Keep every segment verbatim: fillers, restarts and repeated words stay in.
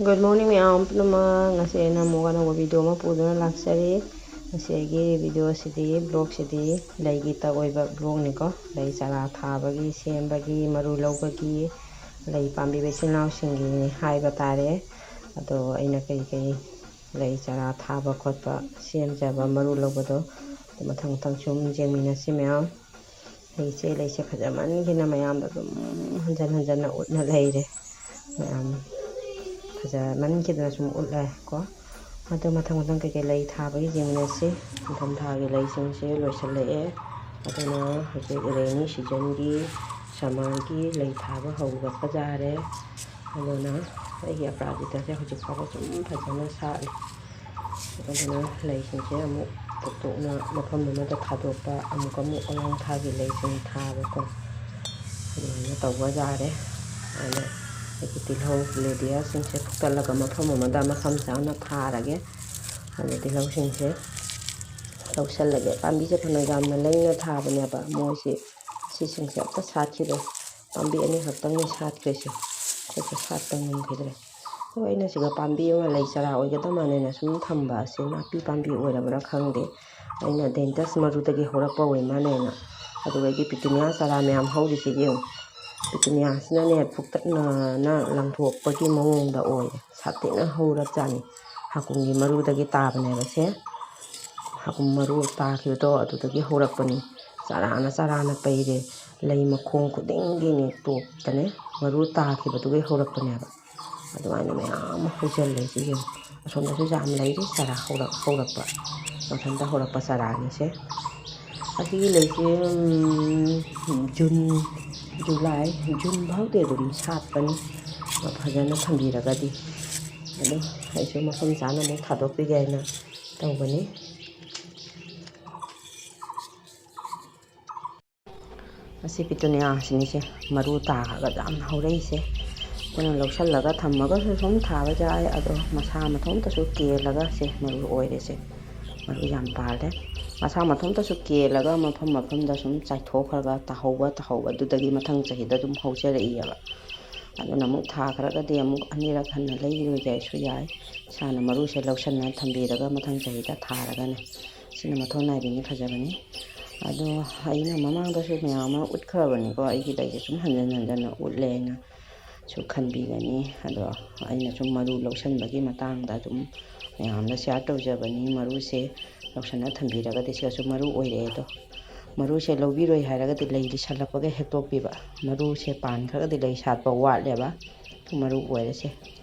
Good morning ꯃꯌꯥꯝ ꯄꯨꯝꯅꯃꯛ꯫ ꯉꯁꯤ ꯑꯩꯅ ꯑꯃꯨꯛ ꯑꯅꯧꯕ video ꯑꯃ ꯄꯨꯗꯨꯅ ꯂꯥꯛꯆꯔꯤ꯫ ꯉꯁꯤ ꯑꯩꯒꯤ video ꯁꯤꯗꯤ, vlog ꯁꯤꯗꯤ ꯂꯩꯒꯤ ꯇ ꯑꯣꯏꯕ vlog ꯅꯤꯀꯣ꯫ ꯂꯩ ꯆꯥꯔꯥ ꯊꯥꯕꯒꯤ, ꯁꯦꯝꯕꯒꯤ, ꯃꯔꯨ ꯂꯧꯕꯒꯤ, ꯂꯩ ꯄꯥꯝꯕꯤꯕ ꯏꯆꯤꯜ ꯏꯅꯥꯎꯁꯤꯡꯒꯤꯅꯤ ꯍꯥꯏꯕ ꯇꯥꯔꯦ꯫ ꯑꯗꯣ ꯑꯩꯅ ꯀꯔꯤ ꯀꯔꯤ ꯂꯩ ꯆꯥꯔꯥ ꯊꯥꯕ ꯈꯣꯠꯄ, ꯁꯦꯝꯖꯕ, ꯃꯔꯨ ꯂꯧꯕꯗꯣ, ꯑꯗꯨ ꯃꯊꯪ ꯃꯊꯪ ꯁꯨꯝ ꯌꯦꯡꯃꯤꯟꯅꯁꯤ ꯃꯌꯥꯝ꯫ ꯂꯩꯁꯦ, ꯂꯩꯁꯦ ꯐꯖꯃꯟꯒꯤꯅ ꯃꯌꯥꯝꯗ ꯑꯗꯨꯝ ꯍꯟꯖꯟ ꯍꯟꯖꯟꯅ ꯎꯠꯅ ꯂꯩꯔꯦ꯫ ꯃꯌꯥꯝ ꯐꯖꯃꯟꯈꯤꯗꯅ ꯁꯨꯝ ꯎꯠꯂꯦ ꯀꯣ꯫ ꯑꯗꯣ ꯃꯊꯪ ꯃꯊꯪ ꯀꯩꯀꯩ ꯂꯩ ꯊꯥꯕꯒꯤ ꯌꯦꯡꯃꯤꯟꯅꯁꯤ꯫ ꯅꯤꯡꯊꯝꯊꯥꯒꯤ ꯂꯩꯁꯤꯡꯁꯦ ꯂꯣꯏꯁꯤꯜꯂꯛꯑꯦ꯫ ꯑꯗꯨꯅ ꯍꯧꯖꯤꯛ rainy season ꯒꯤ, summer ꯒꯤ ꯂꯩ ꯊꯥꯕ ꯍꯧꯔꯛꯄ ꯌꯥꯔꯦ꯫ ꯑꯗꯨꯅ ꯑꯩꯒꯤ ꯑꯄꯔꯥꯖꯤꯇꯥꯁꯦ ꯍꯧꯖꯤꯛ ꯐꯥꯎꯕ ꯁꯨꯝ ꯐꯖꯅ ꯁꯥꯠꯂꯤ꯫ ꯑꯗꯨꯅ ꯂꯩꯁꯤꯡꯁꯦ ꯑꯃꯨꯛ ꯇꯣꯞ ꯇꯣꯞꯅ ꯃꯐꯝ ꯑꯃꯗ ꯊꯥꯗꯣꯛꯄ, ꯑꯃꯨꯛ ꯑꯃꯨꯛ ꯑꯉꯥꯡ ꯊꯥꯒꯤ ꯂꯩꯁꯤꯡ ꯊꯥꯕꯀꯣ, ꯑꯗꯨꯃꯥꯏꯅ ꯇꯧꯕ ꯌꯥꯔꯦ꯫ ꯑꯗꯨꯅ ꯑꯩꯒꯤ ꯇꯤꯜꯍꯧ ꯂꯦꯗꯤꯌꯥꯁꯤꯡꯁꯦ ꯐꯨꯛꯇꯠꯂꯒ ꯃꯐꯝ ꯑꯃꯗ ꯃꯐꯝ ꯆꯥꯅ ꯊꯥꯔꯒꯦ꯫ ꯑꯗꯨ ꯇꯤꯜꯍꯧꯁꯤꯡꯁꯦ ꯂꯧꯁꯜꯂꯒꯦ꯫ ꯄꯥꯝꯕꯤꯁꯦ ꯐꯅ ꯌꯥꯝꯅ ꯂꯩꯅ ꯊꯥꯕꯅꯦꯕ, ꯃꯣꯏꯁꯤ ꯁꯤꯁꯤꯡꯁꯦ ꯑꯝꯇ ꯁꯥꯠꯈꯤꯗ꯭ꯔꯦ꯫ ꯄꯥꯝꯕꯤ ꯑꯅꯤꯈꯛꯇꯪꯅꯤ ꯁꯥꯠꯈ꯭ꯔꯤꯁꯦ, ꯑꯩꯈꯣꯏꯁꯨ ꯁꯥꯠꯄ ꯉꯝꯈꯤꯗ꯭ꯔꯦ꯫ ꯑꯗꯣ ꯑꯩꯅ ꯁꯤꯗ ꯄꯥꯝꯕꯤ ꯑꯃ ꯂꯩ ꯆꯥꯔꯥ ꯑꯣꯏꯒꯗꯕ ꯃꯥꯟꯅꯅ ꯁꯨꯝ ꯊꯝꯕ ꯑꯁꯤ ꯅꯥꯄꯤ ꯄꯥꯝꯕꯤ ꯑꯣꯏꯔꯕ꯭ꯔꯥ ꯈꯪꯗꯦ꯫ ꯑꯩꯅ dentist ꯃꯔꯨꯗꯒꯤ ꯍꯧꯔꯛꯄ ꯑꯣꯏ ꯃꯥꯜꯂꯦꯅ꯫ ꯑꯗꯨꯒ ꯑꯩꯒꯤ petunia ꯆꯥꯔꯥ ꯃꯌꯥꯝ ꯍꯧꯔꯤꯁꯦ ꯌꯦꯡꯉꯨ꯫ Petunia ꯁꯤꯅꯅꯦ ꯐꯨꯛꯇꯠꯅꯅ ꯂꯪꯊꯣꯛꯄꯒꯤ ꯃꯑꯣꯡꯗ ꯑꯣꯏꯔꯦ꯫ ꯁꯥꯊꯤꯅ ꯍꯧꯔꯕꯖꯥꯠꯅꯤ꯫ ꯍꯥꯀꯨꯝꯒꯤ ꯃꯔꯨꯗꯒꯤ ꯇꯥꯕꯅꯦꯕ ꯁꯦ꯫ ꯍꯥꯀꯨꯝ ꯃꯔꯨ ꯇꯥꯈꯤꯕꯗꯣ ꯑꯗꯨꯗꯒꯤ ꯍꯧꯔꯛꯄꯅꯤ꯫ ꯆꯔꯥꯅ ꯆꯔꯥꯅ ꯄꯩꯔꯦ꯫ ꯂꯩ ꯃꯈꯣꯡ ꯈꯨꯗꯤꯡꯒꯤꯅꯦ ꯇꯣꯞꯇꯅꯦ ꯃꯔꯨ ꯇꯥꯈꯤꯕꯗꯨꯒꯤ ꯍꯧꯔꯛꯄꯅꯦꯕ꯫ ꯑꯗꯨꯃꯥꯏꯅ ꯃꯌꯥꯝ ꯑꯃ ꯍꯧꯖꯤꯜꯂꯦ ꯁꯤ ꯌꯦꯡꯉꯨ꯫ ꯑꯁꯣꯝꯗꯁꯨ ꯌꯥꯝ ꯂꯩꯔꯤ ꯆꯔꯥ ꯍꯧꯔꯛ-, ꯍꯧꯔꯛꯄ꯫ ꯃꯊꯟꯇ ꯍꯧꯔꯛꯄ ꯆꯔꯥꯅꯤꯁꯦ꯫ ꯑꯁꯤꯒꯤ ꯂꯩꯁꯦ, ꯎꯝ, June, July, June ꯐꯥꯎꯗꯤ ꯑꯗꯨꯝ ꯁꯥꯠꯄꯅꯤ, ꯐꯖꯅ ꯊꯝꯕꯤꯔꯒꯗꯤ꯫ ꯑꯗꯣ ꯑꯩꯁꯨ ꯃꯐꯝ ꯆꯥꯅ ꯑꯃꯨꯛ ꯊꯥꯗꯣꯛꯄꯤꯒꯦ ꯍꯥꯏꯅ ꯇꯧꯕꯅꯤ꯫ ꯑꯁꯤ petunia ꯁꯤꯅꯤꯁꯦ ꯃꯔꯨ ꯇꯥꯔꯒ ꯌꯥꯝꯅ ꯍꯧꯔꯛꯏꯁꯦ꯫ ꯑꯩꯈꯣꯏꯅ ꯂꯧꯁꯜꯂꯒ ꯊꯝꯃꯒꯁꯨ ꯁꯨꯝ ꯊꯥꯕ ꯌꯥꯏ, ꯑꯗꯣ ꯃꯁꯥ ꯃꯊꯣꯝꯇꯁꯨ ꯀꯦꯜꯂꯒ ꯁꯦ ꯃꯔꯨ ꯑꯣꯏꯔꯦꯁꯦ꯫ ꯃꯔꯨ ꯌꯥꯝ ꯄꯥꯜꯂꯦ꯫ ꯃꯁꯥ ꯃꯊꯣꯝꯇꯁꯨ ꯀꯦꯜꯂꯒ ꯃꯐꯝ ꯃꯐꯝꯗ ꯁꯨꯝ ꯆꯥꯏꯊꯣꯛꯈ꯭ꯔꯒ ꯇꯥꯍꯧꯕ ꯇꯥꯍꯧꯕ ꯑꯗꯨꯗꯒꯤ ꯃꯊꯪ ꯆꯍꯤꯗ ꯑꯗꯨꯝ ꯍꯧꯖꯔꯛꯏꯑꯕ꯫ ꯑꯗꯨꯅ ꯑꯃꯨꯛ ꯊꯥꯈ꯭ꯔꯒꯗꯤ ꯑꯃꯨꯛ ꯑꯅꯤꯔꯛ ꯍꯟꯅ ꯂꯩꯔꯣꯏꯒꯦꯁꯨ ꯌꯥꯏ꯫ ꯏꯁꯥꯅ ꯃꯔꯨꯁꯦ ꯂꯧꯁꯟꯅ ꯊꯝꯕꯤꯔꯒ ꯃꯊꯪ ꯆꯍꯤꯗ ꯊꯥꯔꯒꯅꯦ꯫ ꯁꯤꯅ ꯃꯊꯧ ꯅꯥꯏꯕꯤꯅꯤ, ꯐꯖꯕꯅꯤ꯫ ꯑꯗꯣ ꯑꯩꯅ ꯃꯃꯥꯡꯗꯁꯨ ꯃꯌꯥꯝ ꯑꯃ ꯎꯠꯈ꯭ꯔꯕꯅꯤꯀꯣ, ꯑꯩꯒꯤ ꯂꯩꯁꯦ ꯁꯨꯝ ꯍꯟꯖꯟ ꯍꯟꯖꯟꯅ ꯎꯠꯂꯦꯅꯁꯨ ꯈꯟꯕꯤꯒꯅꯤ꯫ ꯑꯗꯣ ꯑꯩꯅ ꯁꯨꯝ ꯃꯔꯨ ꯂꯧꯁꯟꯕꯒꯤ ꯃꯇꯥꯡꯗ ꯑꯗꯨꯝ ꯃꯌꯥꯝꯗ ꯁꯤꯌꯥꯔ ꯇꯧꯖꯕꯅꯤ꯫ ꯃꯔꯨꯁꯦ ꯂꯧꯁꯟꯅ ꯊꯝꯕꯤꯔꯒꯗꯤ ꯁꯤꯒꯁꯨ ꯃꯔꯨ ꯑꯣꯏꯔꯦ꯫ ꯑꯗꯣ ꯃꯔꯨꯁꯦ ꯂꯧꯕꯤꯔꯣꯏ ꯍꯥꯏꯔꯒꯗꯤ ꯂꯩ ꯂꯤꯁꯜꯂꯛꯄꯒ ꯍꯦꯛꯇꯣꯛꯄꯤꯕ꯫ ꯃꯔꯨꯁꯦ ꯄꯥꯟꯈ꯭ꯔꯒꯗꯤ ꯂꯩ ꯁꯥꯠꯄ ꯋꯥꯠꯂꯦꯕ꯫ ꯃꯔꯨ ꯑꯣꯏꯔꯁꯦ꯫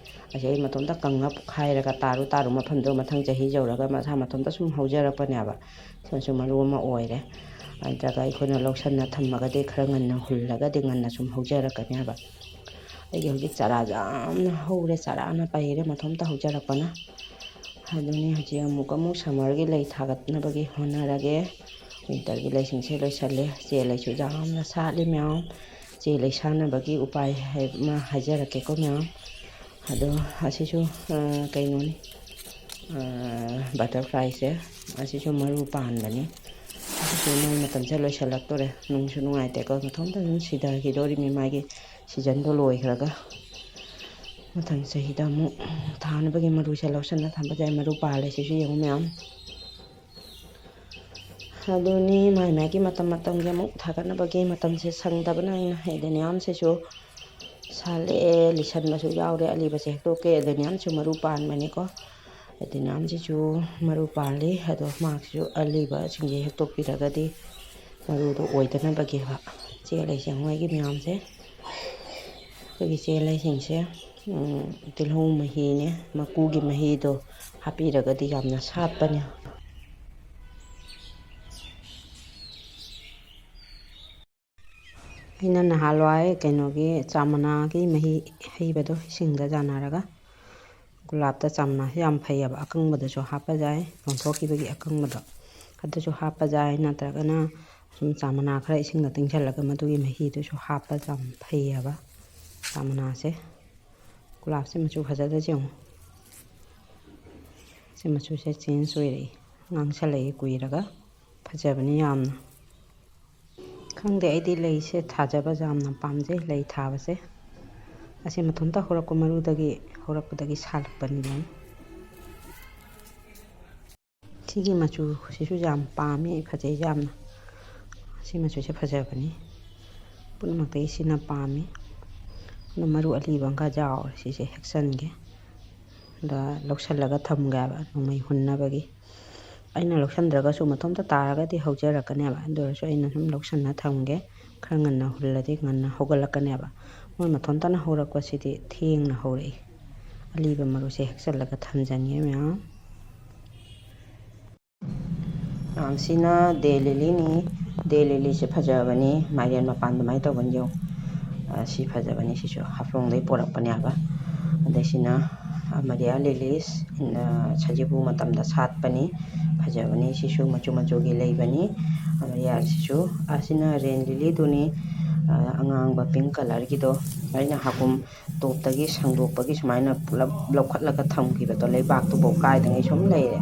ꯑꯁꯤ ꯑꯩ ꯃꯇꯣꯝꯇ ꯀꯪꯉ ꯄꯣꯛꯈꯥꯏꯔꯒ ꯇꯥꯔꯨ ꯇꯥꯔꯨ ꯃꯐꯝꯗꯣ ꯃꯊꯪ ꯆꯍꯤ ꯌꯧꯔꯒ ꯃꯁꯥ ꯃꯇꯣꯝꯇ ꯁꯨꯝ ꯍꯧꯖꯔꯛꯄꯅꯦꯕ꯫ ꯁꯤꯅꯁꯨ ꯃꯔꯨ ꯑꯃ ꯑꯣꯏꯔꯦ꯫ ꯅꯠꯇ꯭ꯔꯒ ꯑꯩꯈꯣꯏꯅ ꯂꯧꯁꯟꯅ ꯊꯝꯃꯒꯗꯤ ꯈꯔ ꯉꯟꯅ ꯍꯨꯜꯂꯒꯗꯤ ꯉꯟꯅ ꯁꯨꯝ ꯍꯧꯖꯔꯛꯀꯅꯦꯕ꯫ ꯑꯩꯒꯤ ꯍꯧꯖꯤꯛ ꯆꯥꯔꯥꯁꯦ ꯌꯥꯝꯅ ꯍꯧꯔꯦ, ꯆꯥꯔꯥꯅ ꯄꯩꯔꯦ ꯃꯇꯣꯝꯇ ꯍꯧꯖꯔꯛꯄꯅ꯫ ꯑꯗꯨꯅꯤ ꯍꯧꯖꯤꯛ ꯑꯃꯨꯛ ꯑꯃꯨꯛ ꯁꯝꯃꯔꯒꯤ ꯂꯩ ꯊꯥꯒꯠꯅꯕꯒꯤ ꯍꯣꯠꯅꯔꯒꯦ꯫ ꯋꯤꯟꯇꯔꯒꯤ ꯂꯩꯁꯤꯡꯁꯦ ꯂꯣꯏꯁꯜꯂꯦ꯫ ꯆꯦ ꯂꯩꯁꯨ ꯌꯥꯝꯅ ꯁꯥꯠꯂꯤ ꯃꯌꯥꯝ꯫ ꯆꯦ ꯂꯩ ꯁꯥꯟꯅꯕꯒꯤ ꯎꯄꯥꯏ ꯍꯥꯏ-, ꯑꯃ ꯍꯥꯏꯖꯔꯛꯀꯦꯀꯣ ꯃꯌꯥꯝ꯫ ꯑꯗꯣ ꯑꯁꯤꯁꯨ, ꯑ, ꯀꯩꯅꯣꯅꯤ, ꯑ, ꯕꯇꯔꯐ꯭ꯂꯥꯏꯁꯦ꯫ ꯑꯁꯤꯁꯨ ꯃꯔꯨ ꯄꯥꯟꯕꯅꯤ꯫ ꯑꯁꯤꯁꯨ ꯃꯥꯏ ꯃꯇꯝꯁꯦ ꯂꯣꯏꯁꯤꯜꯂꯛꯇꯣꯔꯦ꯫ ꯅꯨꯡꯁꯨ ꯅꯨꯡꯉꯥꯏꯇꯦꯀꯣ, ꯃꯊꯣꯝꯇ ꯑꯗꯨꯝ ꯁꯤꯊꯈꯤꯗꯣꯔꯤꯕꯅꯤ ꯃꯥꯒꯤ ꯁꯤꯖꯟꯗꯣ ꯂꯣꯏꯈ꯭ꯔꯒ꯫ ꯃꯊꯪ ꯆꯍꯤꯗ ꯑꯃꯨꯛ ꯊꯥꯅꯕꯒꯤ ꯃꯔꯨꯁꯦ ꯂꯧꯁꯤꯟꯅ ꯊꯝꯕ ꯌꯥꯏ꯫ ꯃꯔꯨ ꯄꯥꯜꯂꯦ ꯁꯤꯁꯨ ꯌꯦꯡꯉꯨ ꯃꯌꯥꯝ꯫ ꯑꯗꯨꯅꯤ ꯃꯥꯏ ꯃꯥꯏꯒꯤ ꯃꯇꯝ ꯃꯇꯝꯒꯤ ꯑꯃꯨꯛ ꯊꯥꯒꯠꯅꯕꯒꯤ ꯃꯇꯝꯁꯦ ꯁꯪꯗꯕꯅ ꯑꯩꯅ ꯑꯦꯗꯦꯅꯤꯌꯝꯁꯤꯁꯨ ꯁꯥꯠꯂꯛꯑꯦ, ꯂꯤꯁꯟꯕꯁꯨ ꯌꯥꯎꯔꯦ꯫ ꯑꯂꯤꯕꯁꯦ ꯍꯦꯛꯇꯣꯛꯀꯦ꯫ ꯑꯦꯗꯦꯅꯤꯌꯝꯁꯨ ꯃꯔꯨ ꯄꯥꯟꯕꯅꯤꯀꯣ꯫ ꯑꯦꯗꯦꯅꯤꯌꯝꯁꯤꯁꯨ ꯃꯔꯨ ꯄꯥꯜꯂꯤ꯫ ꯑꯗꯣ ꯃꯥꯒꯤꯁꯨ ꯑꯂꯤꯕꯁꯤꯡꯁꯦ ꯍꯦꯛꯇꯣꯛꯄꯤꯔꯒꯗꯤ ꯃꯔꯨꯗꯣ ꯑꯣꯏꯗꯅꯕꯒꯤ ꯍꯥꯏꯕ꯫ ꯆꯦ ꯂꯩꯁꯦ ꯃꯣꯏꯒꯤ ꯃꯌꯥꯝꯁꯦ꯫ ꯑꯩꯈꯣꯏꯒꯤ ꯆꯦ ꯂꯩꯁꯤꯡꯁꯦ, ꯎꯝ, ꯇꯤꯜꯍꯧ ꯃꯍꯤꯅꯦ, ꯃꯀꯨꯒꯤ ꯃꯍꯤꯗꯣ ꯍꯥꯞꯄꯤꯔꯒꯗꯤ ꯌꯥꯝꯅ ꯁꯥꯠꯄꯅꯦ꯫ ꯑꯩꯅ ꯅꯍꯥꯟꯋꯥꯏ ꯀꯩꯅꯣꯒꯤ ꯆꯥꯃꯅꯥꯒꯤ ꯃꯍꯤ ꯍꯩꯕꯗꯣ ꯏꯁꯤꯡꯗ ꯌꯥꯟꯅꯔꯒ, ꯒꯨꯂꯥꯞꯇ ꯆꯥꯃꯅꯥꯁꯦ ꯌꯥꯝ ꯐꯩꯌꯦꯕ, ꯑꯀꯪꯕꯗꯁꯨ ꯍꯥꯞꯄ ꯌꯥꯏ, ꯂꯣꯟꯊꯣꯛꯈꯤꯕꯒꯤ ꯑꯀꯪꯕꯗꯣ ꯑꯗꯨꯁꯨ ꯍꯥꯞꯄ ꯌꯥꯏ, ꯅꯠꯇ꯭ꯔꯒꯅ ꯁꯨꯝ ꯆꯥꯃꯅꯥ ꯈꯔ ꯏꯁꯤꯡꯗ ꯇꯤꯡꯁꯤꯜꯂꯒ ꯃꯗꯨꯒꯤ ꯃꯍꯤꯗꯨꯁꯨ ꯍꯥꯞꯄ ꯌꯥꯝ ꯐꯩꯌꯦꯕ꯫ ꯆꯥꯃꯅꯥꯁꯦ, ꯒꯨꯂꯥꯞꯁꯦ ꯃꯆꯨ ꯐꯖꯗꯁꯦ ꯌꯦꯡꯉꯨ꯫ ꯁꯤ ꯃꯆꯨꯁꯦ ꯆꯦꯟꯖ ꯑꯣꯏꯔꯛꯏ, ꯉꯥꯡꯁꯜꯂꯛꯏ ꯀꯨꯏꯔꯒ꯫ ꯐꯖꯕꯅꯤ ꯌꯥꯝꯅ꯫ ꯈꯪꯗꯦ, ꯑꯩꯗꯤ ꯂꯩꯁꯦ ꯊꯥꯖꯕꯁꯦ ꯌꯥꯝꯅ ꯄꯥꯝꯖꯩ, ꯂꯩ ꯊꯥꯕꯁꯦ꯫ ꯑꯁꯤ ꯃꯊꯟꯇ ꯍꯧꯔꯛꯄ ꯃꯔꯨꯗꯒꯤ, ꯍꯧꯔꯛꯄꯗꯒꯤ ꯁꯥꯠꯂꯛꯄꯅꯤ꯫ ꯁꯤꯒꯤ ꯃꯆꯨꯁꯤꯁꯨ ꯌꯥꯝ ꯄꯥꯝꯃꯤ ꯑꯩ, ꯐꯖꯩ ꯌꯥꯝꯅ꯫ ꯁꯤ ꯃꯆꯨꯁꯦ ꯐꯖꯕꯅꯤ꯫ ꯄꯨꯝꯅꯃꯛꯇꯒꯤ ꯁꯤꯅ ꯄꯥꯝꯃꯤ꯫ ꯑꯗꯣ ꯃꯔꯨ ꯑꯂꯤꯕ ꯑꯃꯒ ꯌꯥꯎꯔꯦ, ꯁꯤꯁꯦ ꯍꯦꯛꯆꯟꯒꯦ꯫ ꯑꯗ ꯂꯧꯁꯜꯂꯒ ꯊꯝꯒꯦ ꯍꯥꯏꯕ, ꯅꯣꯡꯃꯩ ꯍꯨꯟꯅꯕꯒꯤ꯫ ꯑꯩꯅ ꯂꯧꯁꯟꯗ꯭ꯔꯒꯁꯨ ꯃꯊꯟꯇ ꯇꯥꯔꯒꯗꯤ ꯍꯧꯖꯔꯛꯀꯅꯦꯕ꯫ ꯑꯗꯨ ꯑꯣꯏꯔꯁꯨ ꯑꯩꯅ ꯁꯨꯝ ꯂꯧꯁꯟꯅ ꯊꯝꯒꯦ꯫ ꯈꯔ ꯉꯟꯅ ꯍꯨꯜꯂꯗꯤ ꯉꯟꯅ ꯍꯧꯒꯠꯂꯛꯀꯅꯦꯕ꯫ ꯃꯣꯏ ꯃꯊꯟꯇꯅ ꯍꯧꯔꯛꯄꯁꯤꯗꯤ ꯊꯦꯡꯅ ꯍꯧꯔꯛꯏ꯫ ꯑꯂꯤꯕ ꯃꯔꯨꯁꯦ ꯍꯦꯛꯆꯜꯂꯒ ꯊꯝꯖꯟꯒꯦ ꯃꯌꯥꯝ꯫ ꯃꯌꯥꯝꯁꯤꯅ ꯗꯦ ꯂꯤꯂꯤꯅꯤ꯫ ꯗꯦ ꯂꯤꯂꯤꯁꯦ ꯐꯖꯕꯅꯤ, ꯃꯥꯏꯔꯦꯟ ꯃꯄꯥꯟ ꯑꯗꯨꯃꯥꯏꯅ ꯇꯧꯕꯅꯤ ꯌꯦꯡꯉꯨ꯫ ꯑ, ꯁꯤ ꯐꯖꯕꯅꯤ, ꯁꯤꯁꯨ ꯍꯥꯐꯂꯣꯡꯗꯒꯤ ꯄꯣꯔꯛꯄꯅꯦꯕ꯫ ꯑꯗꯩꯁꯤꯅ, ꯑ, ꯃꯔꯤꯌꯥ ꯂꯤꯂꯤꯁ, ꯑ, ꯁꯖꯤꯕꯨ ꯃꯇꯝꯗ ꯁꯥꯠꯄꯅꯤ, ꯐꯖꯕꯅꯤ꯫ ꯁꯤꯁꯨ ꯃꯆꯨ ꯃꯆꯨꯒꯤ ꯂꯩꯕꯅꯤ꯫ ꯑ, ꯃꯔꯤꯌꯥꯁꯤꯁꯨ, ꯑꯁꯤꯅ ꯔꯦꯟ ꯂꯤꯂꯤꯗꯨꯅꯤ, ꯑ, ꯑꯉꯥꯡꯕ ꯄꯤꯡ ꯀꯂꯔꯒꯤꯗꯣ꯫ ꯑꯩꯅ ꯍꯥꯀꯨꯝ ꯇꯣꯞꯇꯒꯤ ꯁꯦꯡꯗꯣꯛꯄꯒꯤ ꯁꯨꯃꯥꯏꯅ ꯄꯨꯂꯞ ꯂꯧꯈꯠꯂꯒ ꯊꯝꯈꯤꯕꯗꯣ, ꯂꯩꯕꯥꯛꯇꯨꯐꯥꯎ ꯀꯥꯏꯗꯉꯩ ꯁꯨꯝ ꯂꯩꯔꯦ꯫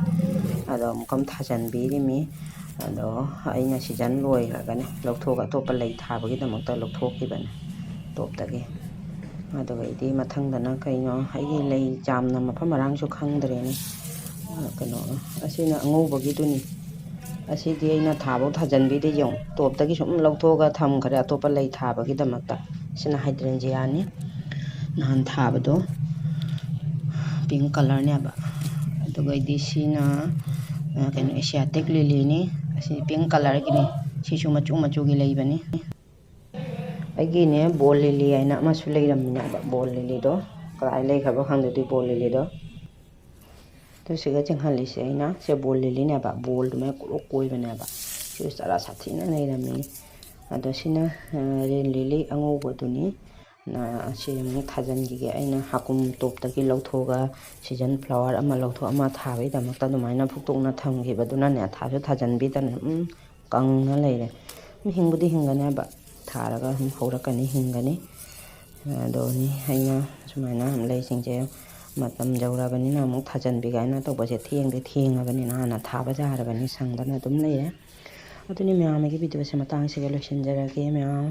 ꯑꯗꯣ ꯑꯃꯨꯛꯀ ꯑꯃꯨꯛ ꯊꯥꯖꯟꯕꯤꯔꯤꯃꯤ꯫ ꯑꯗꯣ ꯑꯩꯅ ꯁꯤꯖꯟ ꯂꯣꯏꯈ꯭ꯔꯒꯅꯦ ꯂꯧꯊꯣꯛꯑꯒ ꯑꯇꯣꯞꯄ ꯂꯩ ꯊꯥꯕꯒꯤꯗꯃꯛꯇ ꯂꯧꯊꯣꯛꯈꯤꯕꯅꯦ ꯇꯣꯞꯇꯒꯤ꯫ ꯑꯗꯨꯒꯩꯗꯤ ꯃꯊꯪꯗꯅ ꯀꯩꯅꯣ, ꯑꯩꯒꯤ ꯂꯩ ꯆꯥꯝꯅ ꯃꯐꯝ ꯃꯔꯥꯡꯁꯨ ꯈꯪꯗ꯭ꯔꯦꯅꯦ꯫ ꯑ, ꯀꯩꯅꯣ, ꯑꯁꯤꯅ ꯑꯉꯧꯕꯒꯤꯗꯨꯅꯤ꯫ ꯑꯁꯤꯗꯤ ꯑꯩꯅ ꯊꯥꯕꯧ ꯊꯥꯖꯟꯕꯤꯗꯦ, ꯌꯦꯡꯉꯨ꯫ ꯇꯣꯞꯇꯒꯤ ꯁꯨꯝ ꯂꯧꯊꯣꯛꯑꯒ ꯊꯝꯈ꯭ꯔꯦ ꯑꯇꯣꯞꯄ ꯂꯩ ꯊꯥꯕꯒꯤꯗꯃꯛꯇ꯫ ꯁꯤꯅ ꯍꯥꯏꯗ꯭ꯔꯦꯟꯖꯤꯌꯥꯅꯤ꯫ ꯅꯍꯥꯟ ꯊꯥꯕꯗꯣ ꯄꯤꯡ ꯀꯂꯔꯅꯦꯕ꯫ ꯑꯗꯨꯒꯩꯗꯤ ꯁꯤꯅ, ꯑ, ꯀꯩꯅꯣ, ꯑꯦꯁꯤꯌꯥꯇꯤꯛ ꯂꯤꯂꯤꯅꯤ꯫ ꯑꯁꯤ ꯄꯤꯡ ꯀꯂꯔꯒꯤꯅꯤ꯫ ꯁꯤꯁꯨ ꯃꯆꯨ ꯃꯆꯨꯒꯤ ꯂꯩꯕꯅꯤ꯫ ꯑꯩꯒꯤꯅꯦ ꯕꯣꯜ ꯂꯤꯂꯤ ꯍꯥꯏꯅ ꯑꯃꯁꯨ ꯂꯩꯔꯝꯃꯤꯅꯦꯕ꯫ ꯕꯣꯜ ꯂꯤꯂꯤꯗꯣ ꯀꯗꯥꯏ ꯂꯩꯈ꯭ꯔꯕ ꯈꯪꯗꯦ, ꯑꯗꯨꯏ ꯕꯣꯜ ꯂꯤꯂꯤꯗꯣ꯫ ꯑꯗꯨ ꯁꯤꯒ ꯆꯤꯡꯍꯜꯂꯤꯁꯦ ꯑꯩꯅ, ꯁꯦ ꯕꯣꯜ ꯂꯤꯂꯤꯅꯦꯕ, ꯕꯣꯜꯗꯨꯃ ꯀꯣꯏꯔꯞ ꯀꯣꯏꯕꯅꯦꯕ꯫ ꯁꯤꯁꯨ ꯆꯔꯥ ꯁꯥꯊꯤꯅ ꯂꯩꯔꯝꯃꯤ꯫ ꯑꯗꯣ ꯁꯤꯅ, ꯑ, ꯔꯦꯟ ꯂꯤꯂꯤ ꯑꯉꯧꯕꯗꯨꯅꯤ꯫ ꯑ, ꯁꯤ ꯑꯃꯨꯛ ꯊꯥꯖꯤꯟꯈꯤꯒꯦ꯫ ꯑꯩꯅ ꯍꯥꯀꯨꯝ ꯇꯣꯞꯇꯒꯤ ꯂꯧꯊꯣꯛꯑꯒ ꯁꯤꯖꯟ ꯐ꯭ꯂꯥꯋꯔ ꯑꯃ ꯂꯧꯊꯣꯛ ꯑꯃ ꯊꯥꯕꯒꯤꯗꯃꯛꯇ ꯑꯗꯨꯃꯥꯏꯅ ꯐꯨꯛꯇꯣꯛꯅ ꯊꯝꯈꯤꯕꯗꯨꯅꯅꯦ, ꯊꯥꯁꯨ ꯊꯥꯖꯤꯟꯕꯤꯗꯅ ꯑꯗꯨꯝ ꯀꯪꯅ ꯂꯩꯔꯦ꯫ ꯍꯤꯡꯕꯨꯗꯤ ꯍꯤꯡꯒꯅꯦꯕ, ꯊꯥꯔꯒ ꯑꯗꯨꯝ ꯍꯧꯔꯛꯀꯅꯤ, ꯍꯤꯡꯒꯅꯤ꯫ ꯑꯗꯨꯅꯤ ꯑꯩꯅ ꯁꯨꯃꯥꯏꯅ ꯂꯩꯁꯤꯡꯁꯦ ꯃꯇꯝ ꯌꯧꯔꯕꯅꯤꯅ ꯑꯃꯨꯛ ꯊꯥꯖꯟꯕꯤ ꯀꯥꯏꯅ ꯇꯧꯕꯁꯦ ꯊꯦꯡꯗꯤ ꯊꯦꯡꯉꯕꯅꯤꯅ, ꯍꯥꯟꯅ ꯊꯥꯕ ꯌꯥꯔꯕꯅꯤ, ꯁꯪꯗꯅ ꯑꯗꯨꯝ ꯂꯩꯔꯦ꯫ ꯑꯗꯨꯅꯤ ꯃꯌꯥꯝ, ꯑꯩꯒꯤ ꯚꯤꯗꯤꯑꯣꯁꯦ ꯃꯇꯥꯡꯁꯤꯒ ꯂꯣꯏꯁꯤꯟꯖꯔꯒꯦ ꯃꯌꯥꯝ꯫